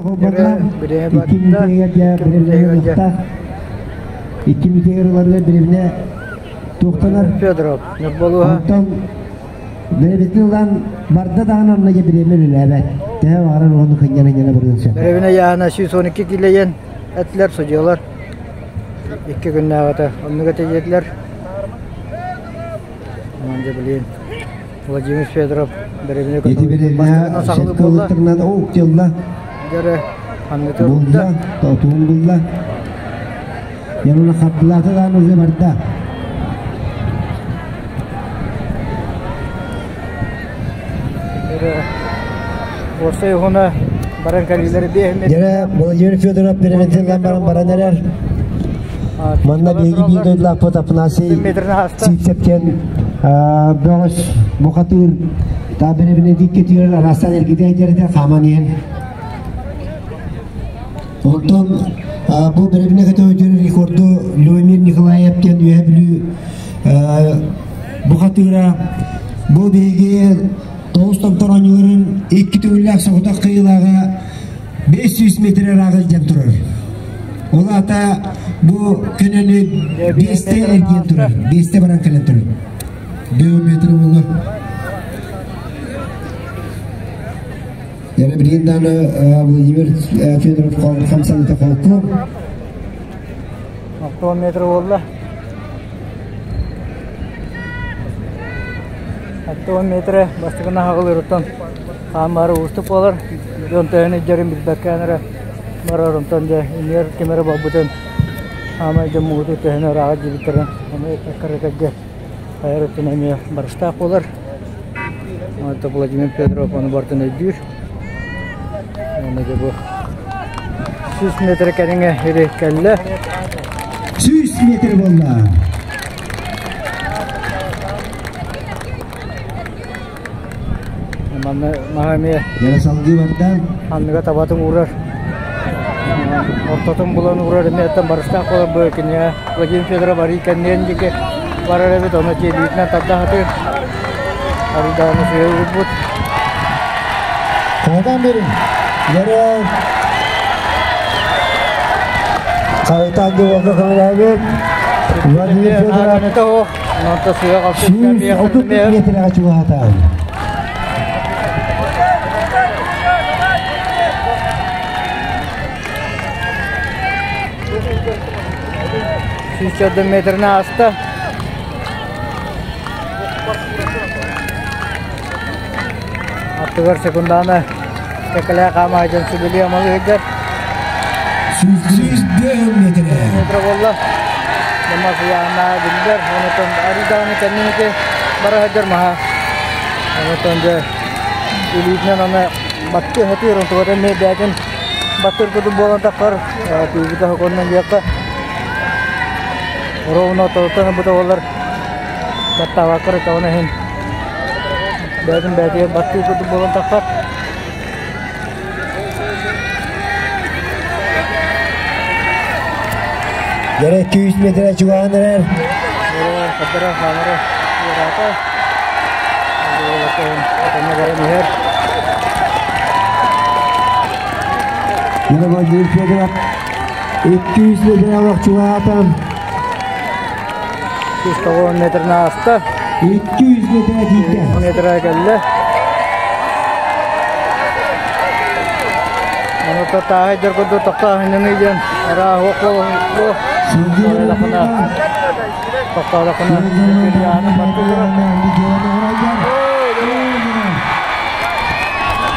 Икки мүтэгэр дьэ бириэмэ Икки мүтэгэр ыларга бириэмэ туохтанар. Федоров Ньурбалуоһа. Онтон бириэмэтин ылан барда даҕаны онно дьэ бириэмэ үлэлээбэт. Төһө баҕарар уһуннук хынньана-хынньана барыан сөп. Бэрэбинэ Яна 112 килэйэн этилэр судьуйалар. Икки күннээҕитэ оннук этэ Онон дьэ билигин Владимир Федоров бэрэбинэ Ити бириэмэ саҕалыы буолла. сеткалыттарынан уктилла. Дьэрэ ханныты Булла, тотуун булла. Яна хардылаата даҕаны уже барда. Уопсай уһуна баран кэлиилэри биэһин Дьэрэ Владимир Федоров бириэмэтин баран баран эрэр. Манна биһиги биир дойдулаахпыт Афанасий Сивцев диэн бөҕөс бухатыыр та бириэмэни диккитигэр араастаан эргитэ дьэритэ хааман иһэн. Онтон бу бириэмэни көтөҕүтүр рекорду Любомир Николаев диэн Үөһэ Бүлүү бухатыыра бу биһиги тоҕус томтор оонньууларын икки төгүллээх соҕотох кыайыылааҕа 500 метр ыраах илдьэн турар. Ол аата бу көнөнү биэстэ эргийэн турар, биэстэ баран кэлэн турар. Биометр буолла. Яна билигин даҕаны Владимир Федоров хамсаныыта холку. 60 метр буолла. 60 метрэ бастакы аҕалыырыттан хаамаары уустук буолар. Дьон төһөнү илдьэрин билбэккэ эрэ барар, онтон дьэ иннигэр ким эрэ барбытын хаамай дьон муҥутуур төһөнү ырааҕа диэбиттэрин ону эппэккэ хайар өттүнэн эмиэ барыстаах буолар. Онтон Владимир Федоров ону барытын өйдүүр. Уонна дьэ бу 100 метр кэриҥэ ири кэллэ. 100 метр буолла. Манна маһа эмиэ Яра салгыы барда. Анныга табатын уурар. Ортотун булан уурар эмиэттэн барыстаах буолар бу кинигэ Владимир Федоров арый кэнниэн диэки барар эбит, ону тиэлиитинэн тарда сатыыр. Арый даҕаны сыһыы уурбут. Хаһытан берин. Яра Хаһытан диэки көмөлөһөбүт. Владимир Федоров 130 метрге чугаһатан. Сүүс метрini ааста. Аттыгар секунданы кэкэлээ хаама дьон сүбэлии амалы ыйдар. 104 метр. Метр буолла. Намаз яана биллэр. Онотон арыдааны кэнники бара сылдьар маһа. Онотон дьэ илиитинэн аны баттыы сатыыр, онтугата эмиэ бэйэтин баттыыр курдук буолан таххар тиийбитэ сокуонунан диэххэ. Ровно ортотуттан ылбыта буоллар баттаабакка эрэ иһин бэйэтин бэйэтигэр баттыыр курдук буолан таххар. Дьэрэ 200 метрэ чугаһаан эрэр. Хардара хаамара ыараата. Атана баран иһэр. Yine Владимир Федоров 200 метрэ олох чугаһаатан. 109 метрин ааста. 200 метрэ тиийдэ. Метрэ кэллэ. Ону тааһы дьоргуду тохтооһунньаный диэн арааһы уох тохтоолохуна кирьяаны барты турар.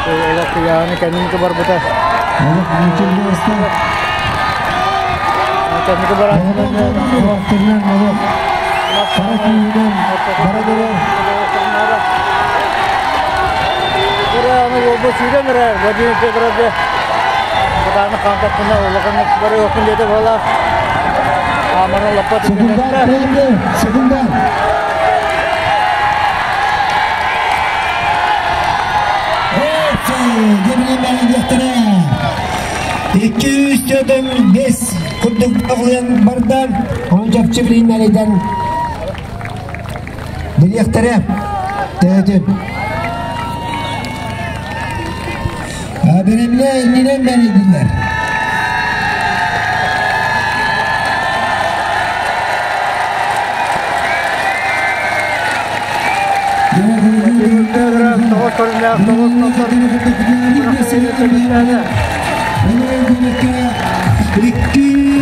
Олох кыйааны кэнники барбыта. Кэнники баран Аны уолба сүүрэн эрэр Владимир Федоров Бытааны хаантаппына улаханнык бары окун диэтэ буолар. Ааманы лаппа Секундар, секундар. 245 курдук оҕуйан барда. Оны чопчу билиннэриден билиэхтэрэ. Төһөтүн. Бэрэбинэ иннинэн мэнийдилэр. Иккис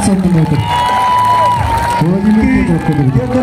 Сантиметр. Владимир Петров.